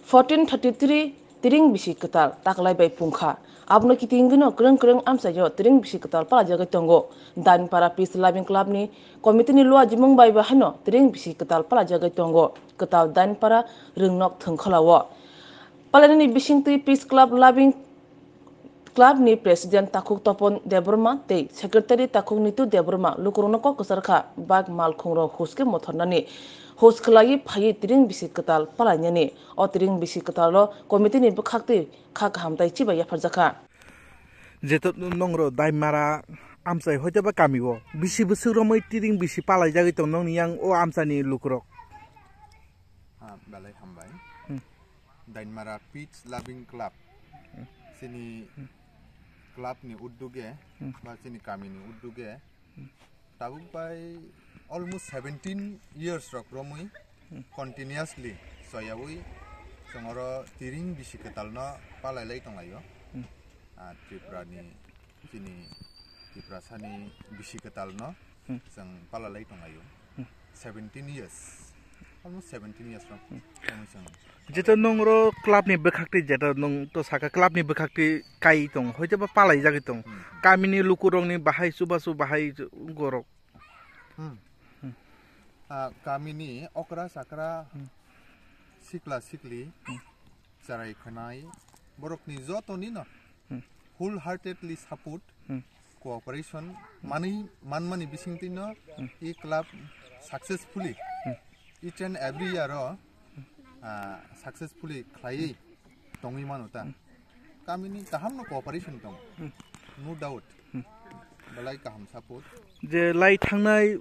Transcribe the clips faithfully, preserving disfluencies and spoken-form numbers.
Fourteen thirty-three tiring bisi kwtal taklai bai pungkha. Abono kitingwino kwrwng kwrwng amchaio tiring bisi kwtal palajagwi tongo. Dainpara Peace Loving Club ni committee ni luajimung bai bo haino tiring bisi kwtal palajagwi tongo. Kwtal Dainpara rwngnok thwngkholao. Palainani bisingtwi Peace Club Loving Club ni President Takhuk Topon Debbarma tei Secretary Takhuk Nitu Debbarma lukurokno kok kwchar kha, bak malkhungrok huske mothornani hus khwlaiwi phaiwi tiring bisi kwtal palainani. O tiring bisi kwtalo committee ni bwkhaktwi kha kaham tai chibai yapharjakha. Jeto nongro Daimara amchai hoiteba kamio bisi bwswk romwi tiring bisi palaijagwi tong nongni yang o amchani lukurok. Ah, belai hambai. Hmm. Dainmara Peace Loving Club. Hmm. Chini Hmm. club ni udduge, Hmm. ba chini kami ni udduge, Hmm. tabuk bai almost seventeen years rok romwi Hmm. continuously soyawi chwng oro tiring bisi kwtal no palai lai tonglaio. Hmm. Ah, Tripura ni chini Tiprasani bisi kwtal no Hmm. chwng palalai tonglaio. Hmm. Seventeen years, almost seventeen years no Hmm. tongwi chwng Jeto nongro club ni bwkhakti, jeto nong to saka club ni bwkhakti kai tong, hoiteba palaijagwi tong. Hmm. Kamini lukurokni bahai chubachu bahai gorok. Hmm. Hmm. Ah, kamini okra chakra Hmm. sikla sikli Hmm. cherai khwnai borokni jotoni no Hmm. wholeheartedly support, Hmm. cooperation manwi manmani bisingtwi no Hmm. e club successfully Hmm. each and every year o, ah, successfully khlaiwi tongwi mano ta. Hmm. Kamini kaham no cooperation tong, Hmm. no doubt. Hmm. Belai kaham support. Je lai thangnai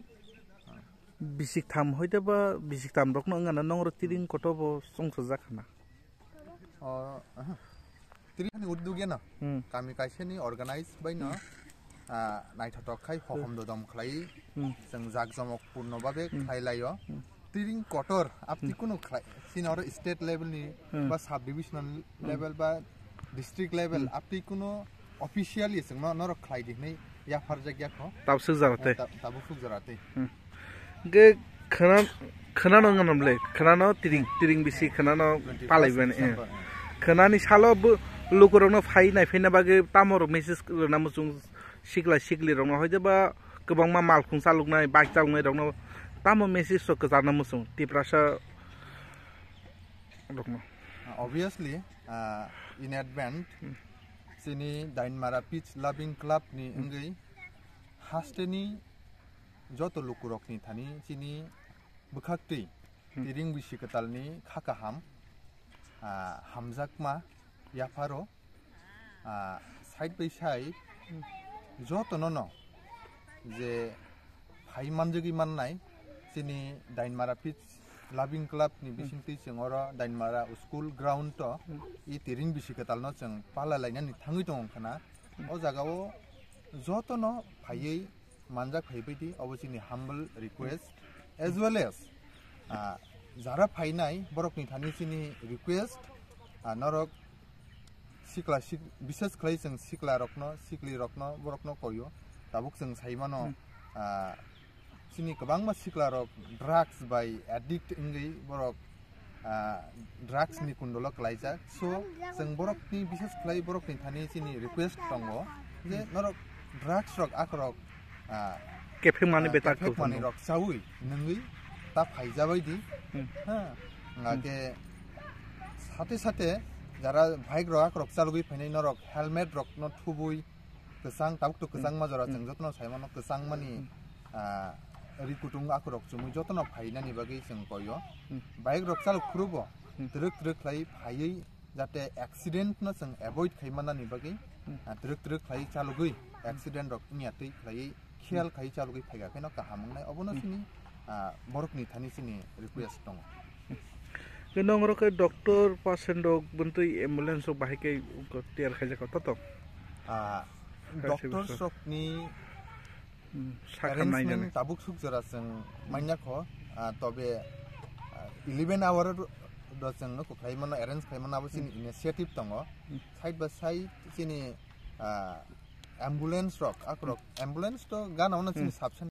Ah. bisik tham hoiteba bisik tham rokno wngana nongro tiring koto bo chongchajak khana. O, aha. Tiri hani udduge no. Hmm. Kami kaisa ni organize bai no, ah, naithotok khai hohom dodom khlai. Hmm. Chwng jak jomok purno babe Hmm. khlai laio. Hmm. Tiring kotor apti Hmm. kuno khlai. Sini oro state level ni Hmm. ba sub divisional Hmm. level ba district level Hmm. apti kuno officially chwngno norok khlai di hwnwi yapharjak ya kho. Tabswk jara tei. Ta-, tabuk suk jara tei. Hmm. Ge khana, khana no ngano ble, khana no tiring, tiring bisi khana no Twenty first palai bani, eh. December, eh. Khana ni salo bo lukurokno phai nai phaina bagwi tamo rok message rwna muchung sikla sikli rokno hoide ba kwbangma malkhung chaluknai, bike chaluknai rokno tamo message rok kwcharna muchung Tiprasa rokno. Obviously, ah, in advance, Hmm. chini Dainmara Peace Loving Club ni Hmm. wngwi hasteni joto lukurokni thani chini bwkhaktwi Hmm. tiring bisi kwtalni kha kaham, ah, hamjakma yapharo, ah, side by side jotono no je phai manjagwi mannai chini Dainmara Peace Loving Club ni Hmm. bisingtwi chwng oro Dainmara school ground o Hmm. i tiring bisi kwtalno chwng pala lainani thangwi tongo khna. Hmm. O jagao jotono phaiwi manjak phaibaidi, obo chini humble request, as well as, ah, jara phainai borokni thani chini request, ah, norok sikla sik-, bises khlai chwng sikla rokno, sikli rokno, borokno koyo. Tabuk chwng saimano, Hmm. ah, chini kwbangma sikla rok drugs bai addict wngwi borok ah, drugs ni kundolo klaijak. So, chwng borokni, bises khlai borokni thani chini request tongo je norok drugs rok akhorok, ah, Kephek mani ah, betak kephek mani tongo. Rok chawi nungwi ta phaijabai di. Hmm. Ha, nga Hmm. ke sate sate jara bike rok akhorok chalogwi phainai norok helmet rokno thubui kwchang, tabuk to Hmm. kwchangma jora Hmm. chwng jotono saimano kwchangmani, Hmm. ah, ri kutung akhorok chumui jotono phainani bagwi chwng koyo. Hmm. Bike rok chalok phuru bo Hmm. twrwk twrwk khlai phaiwi jate accident no chwng avoid khai manani bagwi, Hmm. ah, twrwk twrwk khlai chalogwi Hmm. accident rok wngya twi khlaiwi khiyal Hmm. khai chalogwi phaikha kheno kaham wngnai. Obono Hmm. chini, ah, borokni thani chini request tongo. Ke nong oro ke doctor, patient rok, buntui ambulance rok bahai ke tiyar khaijak kha, to to? Ah, Kha doctors sibisa. Rokni Hmm, sakha arrangement nainani. Tabuk suk jora chwng manya kho, ah, tobe, ah, eleven hour do chwng no kwkhlai mano, arrange khlai mano, abo chini Hmm. initiative tongo. Hmm. Side by side chini, ah, ambulance rok, akorok Hmm. ambulance to gana ono chini Hmm. sub